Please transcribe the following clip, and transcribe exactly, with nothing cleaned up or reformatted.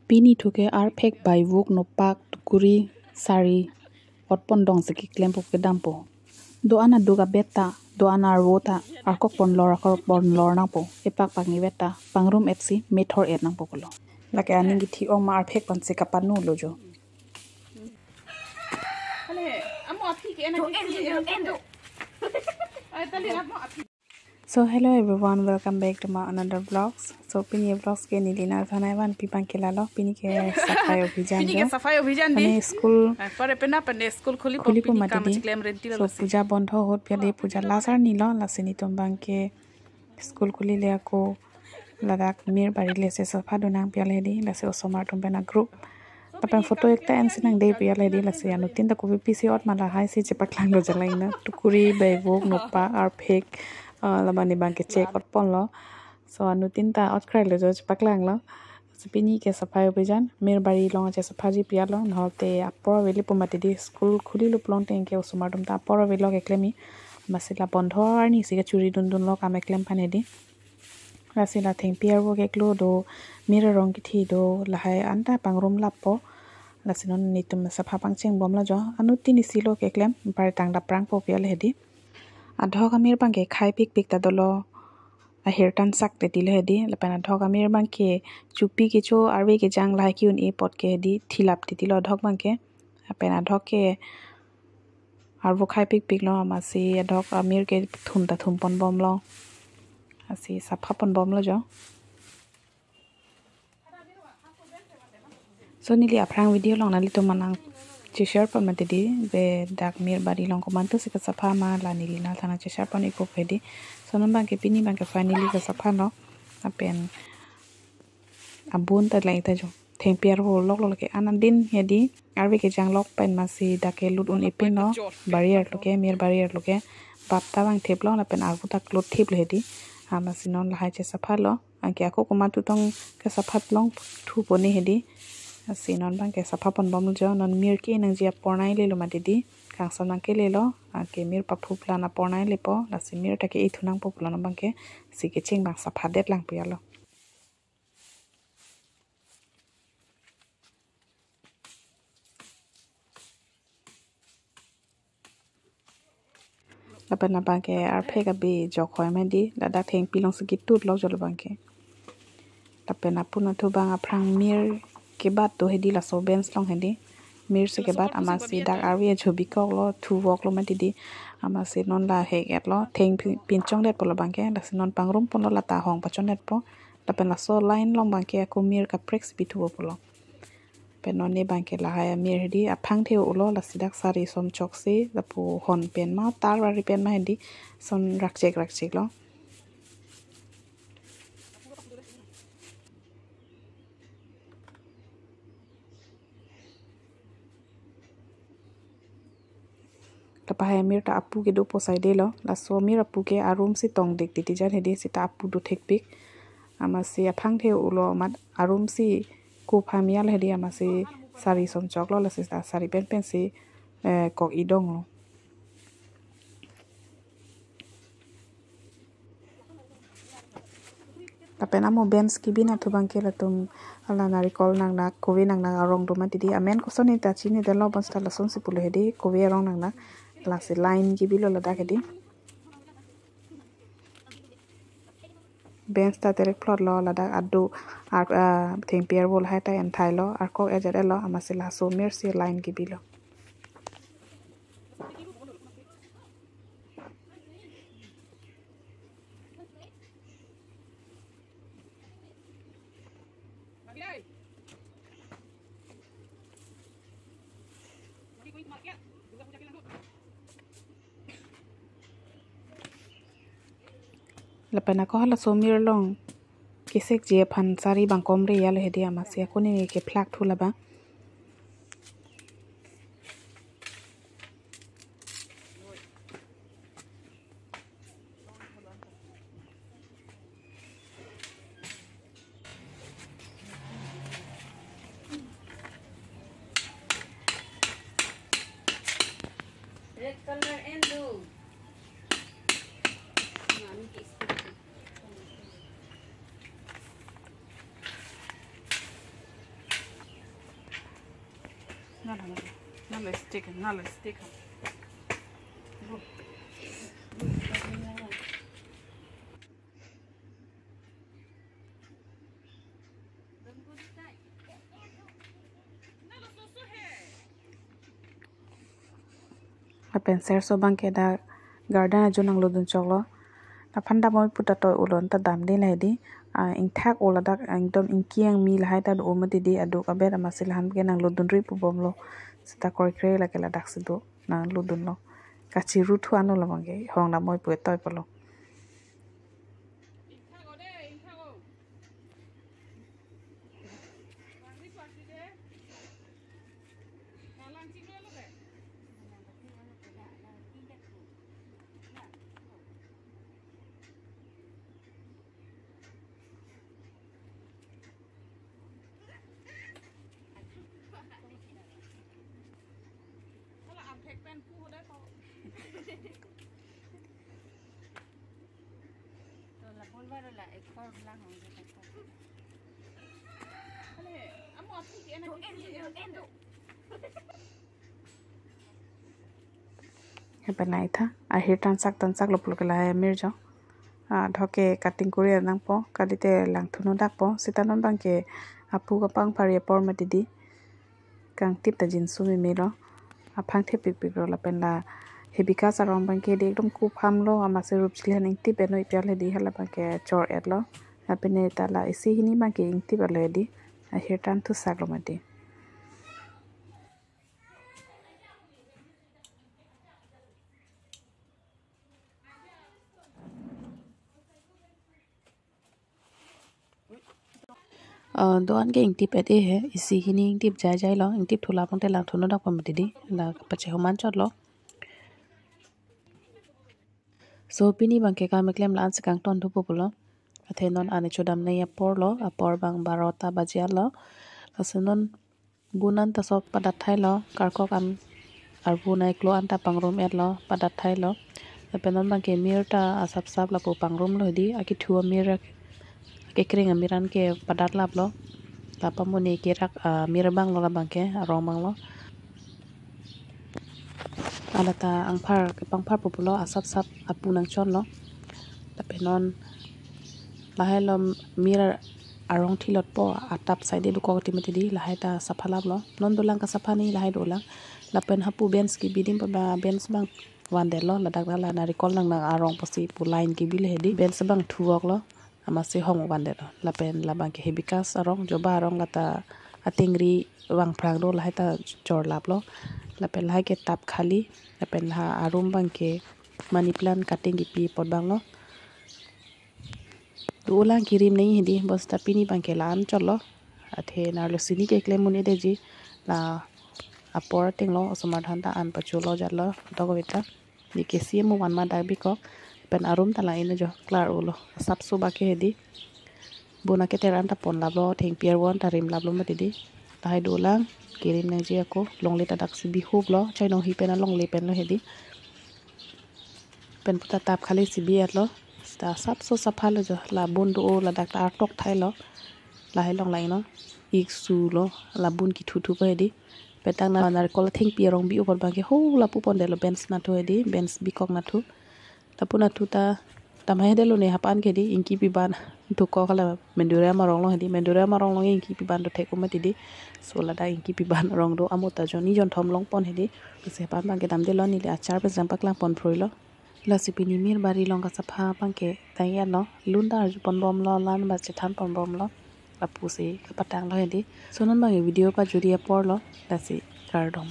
Pini thu ke arphek, baivuk, nopak, tukuri, sari, otpon dong si keklempo kedampo. Do-an aduk abet ta, do-an arvo ta, arkok pon lor, arkok pon lor nangpo. Epak pak ni vet ta, pangrum et si, methor et nangpo pulo. Lake aning kithi ong ma arphek pen si kapanu lo jo. Ale, amo aphi ke enak. Ai, tali amo aphi. So hello everyone, welcome back to my another vlogs. So pini vlogs ke neli nangthanai vanpi abang ke lalo, pini ke safai abhijan. Pini ke jo. Safai abhijan di. Mane school. Ah, pare pena pene school khuli po, khuli po pini mati kam di. Chiklem renti. So lasi puja bondho ahut pi ale puja last arni lo, lasi netum abang ke school khuli le ako ladak mir bari le se sapha do nang pi ale di, lasi osomar atum pen a group. Lapen photo ekta en si nangde pi ale di, lasi anuttin ta kopi pisi ot ma lahai si chepaklang lo jalai na. Tukuri, baivuk, nopak, arphek, ah, labang ni abang ke chek otpon lo. So anuttin ta ot krai lo jo, chepaklang lo. So pini ke safai abhijan, mir bari along chesaphaji pi alo, nahok te apor avelo po mati di, school khuli lo pulote ke osomar atum ta apor avelo keklem-i. Amatsi la bondho arni si kachuri dun dun lo kam keklem aphan hedi. Lasi la thengpi arvo keklo do, mir arong kithi do, lahai anta pangrum lappo. Lasi non netum sapha pangcheng bom lo jo. Anuttin isi lo keklem, pare tang daprang po pi ale hedi. Adhok amir abang ke khai pikpik ta dolo. Ahir tan sak te ti lo hedi. Lapen adhok amir abang ke chupi kecho, arve kejang lahai ke-un-e apot ke hedi, thilap te ti lo adhok abang ke. Lapen adhok ke arvo khai pikpik lo, amatsi adhok amir ke thum ta thum pon bom lo. Lasi sapha pon bom lo jo. So neli aphrang video along nanglitum aphan nang che-share pon mati di, be dak mir bari along komantu si kesapha ma, la neli nangthan nang che-share pon ikop hedi. So non abang ke pini abang ke finally kesapha lo. Lapen abun ta lang ta jo. Thengpi arvo lok lo ke an adin hedi. Arve kejang lok pen amatsi dak ke lut un-e pin lo. Bari arlo ke, mir bari arlo ke. Bap ta vangthip lo, lapen arvo ta klot thip lo hedi. Amatsi non lahai chesapha lo. Anke ako komantu tong kesapha long thu pon-e hedi. Lasi non abang ke sapha pon bom jo, non mir ke nangji apor nai le lo mati di. Kangsam nang ke le lo, anke mir paphu plan apor nai le po, lasi mir ta ke-e thu nangpo pulo non abang ke, si kecheng abang sapha det lang pi alo. Lapen abang ke arphek abi jok hoi mati di, ladak thengpi along si ketut lo jo labang ke. Lapen apun athu abang aphrang mir kebat do hedi, laso bench along hedi. Mir si kebat, amatsi dak arve ajo bikok lo, thuvok lo mati di. Amatsi non la hek et lo, theng pi-, pinchong det po labang ke, lasi non pangrum pon lo, lata hong pachon det po. Lapen laso line along abang ke ako mir kaprek si pithu pulo. Pen non ne abang ke lahai amir hedi, aphang the-o lo, lasi dak sari som chok si, lapu hon pen ma, tar bari pen ma hedi, son rakchek rakchek lo. Kapahe amir ta apu kedo po saide lo. Laso amir apu ke arum si tongdik titi jan hedi, seta apu do thekpik. Amatsi aphang the-o lo amat arum si kupham ya lo hedi, amatsi sari som chok lo, lasi ta sari pen pen si, eh, kok idong lo. Lapen amo bench kebi athu abang ke latum hala narikol nangnak, kove nangnak arong do mati di. Amen koson ne ta chini det lo, bonseta lason si pulo hedi, kove arong nangnak. Lasi line kebi lo ladak hedi. Bench ta terek phlot lo, ladak adu ar, ah, thengpi arvo lahai ta enthai lo, arkok ejet lo, amatsi laso amir si line kebi lo. Lapen ako halaso amir along kesekji aphan sari abang komre ya lo hedi, amatsi ako ne kephlak thu labang. Red color and blue. Mami ke Nalo stick, nalo stick. Lapen sir so abangke dak garden ajo nanglodun choklo. Aphan damnoi puta toy ulon ta damde lahai di. Ah, ingthak o ladak, ah, ekdom ingki angmi lahai ta do mati di, aduk aber amatsi lahan ke nanglodunri pu bomlo. Seta kroikre lake ladak si do nanglodunlo. Kachiru thu anlo labangke, hong damnoi pu toy pulo. Lapen nai tha, ahir tansak tansak lo pulo ke lahai amir jo. Ah, dhoke cutting kuri nangpo, kalite langthu no dakpo, seta non abangke apu kapangphar apor mati di. Kangtip ta jinsu meme lo. Aphang thepikpik lo lapen la hibiscus arong abangke di ekdom kupham lo, amatsi rup chili han ingtip eno ipial hedi, hala abangke chor-et lo. Lapen ne ta la isi hini abangke ingtip alo hedi. Ahir tan thusak lo mati. Eh, do-an ke ingtip-et-e he, isi hini ingtip jaijai lo, ingtip thu labang te langthu no dakpo mati di, la pachehoman chot lo. So pini abangke kam keklem la-an si kangton thupo pulo. Athe non an echo damnei apor lo, apor abang barota baji an lo. Laso non bun an ta so padat thai lo, karkok an arvo nai klo an ta pangrum-et lo, padat thai lo. Lapen non abangke mir ta asapsap lapu pangrum lo hedi, akethu amir, akekreng amir an ke padat lap lo. Lapa muni kerak amir abang lo labangke, arong abang lo. Alata angphar, kepangphar pu pulo, asapsap apu nangchon lo. Lapen non lahai lo mir arong thilot po, atap side dokok ti mati di, lahai ta sapha lap lo. Non dolang kasapha ni lahai dolang. Lapen hapu bench kebi adim pu ba bench abang vandetlo, ladak la narikol nang nang arong pusi pu line kebi le hedi, bench abang thuvok lo. Amatsi hong vandetlo. Lapen labangke hibiscus arong, jubei arong lata atengri vangphrang do, lahai ta chor lap lo. Lapen lahai ke tap khali, lapen laha arum abangke money plant cutting kepi apot abang lo. Dolang kirim nangji hedi, bonseta pini abangke la-an chot lo. Athe arlosi ne keklem un-edetji, la apor ateng lo, osomar than ta an pacho lo jat lo, dok veta. Di kesi mo van ma dak bikok, pen arum ta lang ino jo klar ulo. Asapso abangke hedi. Bun aketer an ta pon lap lo, thengpi arvo an ta rim lap lo mati di. Lahai dolang, kirim nangji ako, longle ta dak si bihup lo, chainong hi pen alongle pen lo hedi. Pen puta tap khali si bi-et lo, seta asapso sapha lo jo, la bun do ladak ta artok thai lo. Lahai long lang ino, ik su lo, la bun kethu thupo hedi. Pen ta na narikol thengpi arong bi apot abangke ho lapu pondetlo bench nathu hedi, bench bikok nathu. Lapu nathu ta tamhai hede lo ne hapan ke di, ingki piban dokok hala Menduriam arong along hedi, Menduriam arong along ingki piban do thek-o mati di. So ladak ingki piban arong do, amo ta jonni jonthom long pon hedi. Lasi hapan abangke damde lo, neli achar pen jam paklang pon phrui lo. Lasi pini mir bari along kasapha abangke tang-et lo, lun ta arju pon bomlo, la-an ba chethan pon bomlo. Lapusi kapatang lo hedi. So non abangke video pajut-i apor lo, lasi kardom.